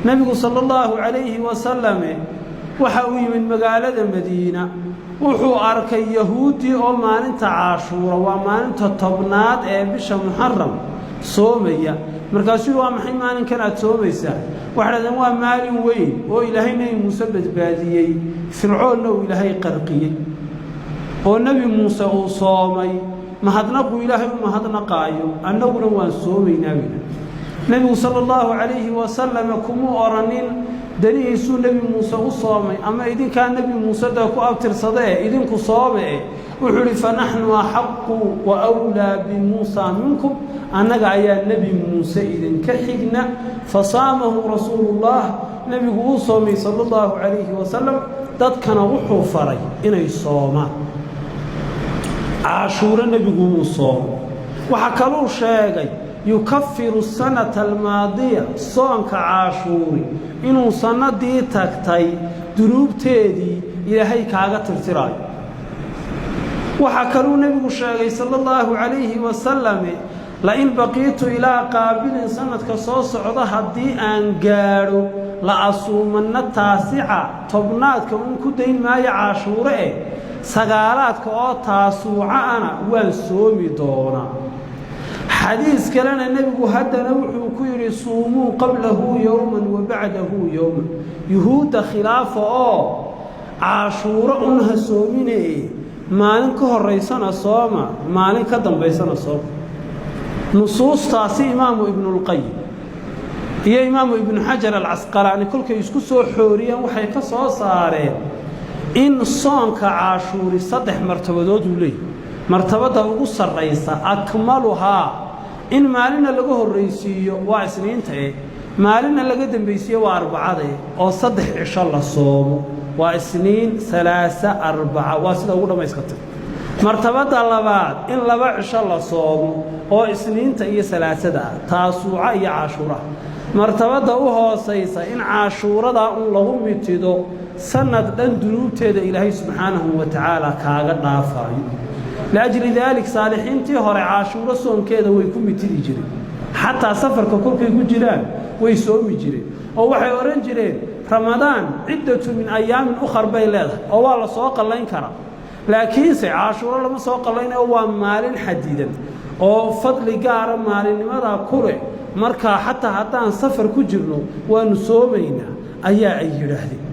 Nebigu sala allahu calayhi wasalame waxa uu yimid magaalada Madiina. Wuxuu arkay Yahuuddii oo maalinta Caashuura, waa maalinta 10aad ee bisha Muxaram, soomaya. Markaasuu: "Waa maxay maalinkan aad soomaysaa?" Waxay dhahdeen: "Waa maalin weyn oo Ilaahay Nebi Muuse badbaadiyey, Fircoonna uu Ilaahay qarqiyey, oo Nebi Muuse uu soomay mahadnaquu Ilaahay u mahadnaqaayo, annaguna waan soomaynaa," bayna. Nebigu sala allahu calayhi wasalam kumuu odhanin danihiisuu Nebi Muuse u soomay ama idinkaa Nebi Muuse dee ku abtirsada eh, idinku soome eh. Wuxuu idhi: "Fa naxnu axaqu wa wlaa bimuusa minkum." Annaga ayaa Nebi Muuse idinka xigna. Fasaamahu rasuuluullah. Nebigu uu soomay sala allahu calayhi wasalam, dadkana wuxuu faray inay soomaan. Caashuuro nebigu wuu soomay. Waxaa kaluu sheegay yukafiru sanata almaadiya, soonka Caashuuri inuu sannadii tagtay dunuubteedii Ilaahay kaaga tirtiraayo. Waxaa kaluu nebigu sheegay sala allahu calayhi wasalame: "Lain baqiitu ilaa qaabilin," sanadka soo socda haddii aan gaadho, "la asuumanna taasica." Tobnaadka uun ku dayn maayo Caashuure eh, sagaalaadka oo Taasuuca ana waan soomi doonaa. Xadiis kalena nebigu haddana wuxuu ku yidhi: "Suumuu qablahu yowman wa bacdahu yowman." Yuhuudda khilaafa oo Caashuuro un ha soomine, maalin ka horaysana sooma, maalin ka dambaysana sooma. Nusuustaasi Imaamu Ibnulqayim iyo Imaamu Ibnu Xajar Alcasqalaani kolkay isku soo xooriyeen, waxay ka soo saareen in soonka Caashuuri saddex martabadood uu leeyahy. Martabadda ugu sarraysa, akmaluhaa, in maalinna laga horraysiiyo, waa Isniinta eh, maalinna laga dambaysiiyo, waa Arbacada eh, oo 3 cisho la soomo, waa Isniin, Salaasa, Arbaca, waa sida ugu dhammayskartay. Martabadda labaad, in 2 cisho la soomo oo Isniinta iyo Salaasada ah, Taasuuca iyo Caashuuraha. Martabadda u hoosaysa, in Caashuuradaa un lagu mitido, sanad dhan dunuubteeda Ilaahay subxaanahu wa tacaala kaaga dhaafaayo. Liajli daalik, saalixiintii hore Caashuuro soonkeeda way ku mitidi jireen, xataa safarka kolkay ku jiraan way soomi jireen, oo waxay odhan jireen: "Ramadaan ciddatu min ayaamin ukhar bay leedahay oo waa la soo qallayn karaa, laakiinse Caashuuro lama soo qallaynayo, waa maalin xadidan oo fadli gaara maalinnimadaa ku leh. Markaa xataa haddaan safar ku jirno waannu soomaynaa," ayaa ay yidhaahdeen.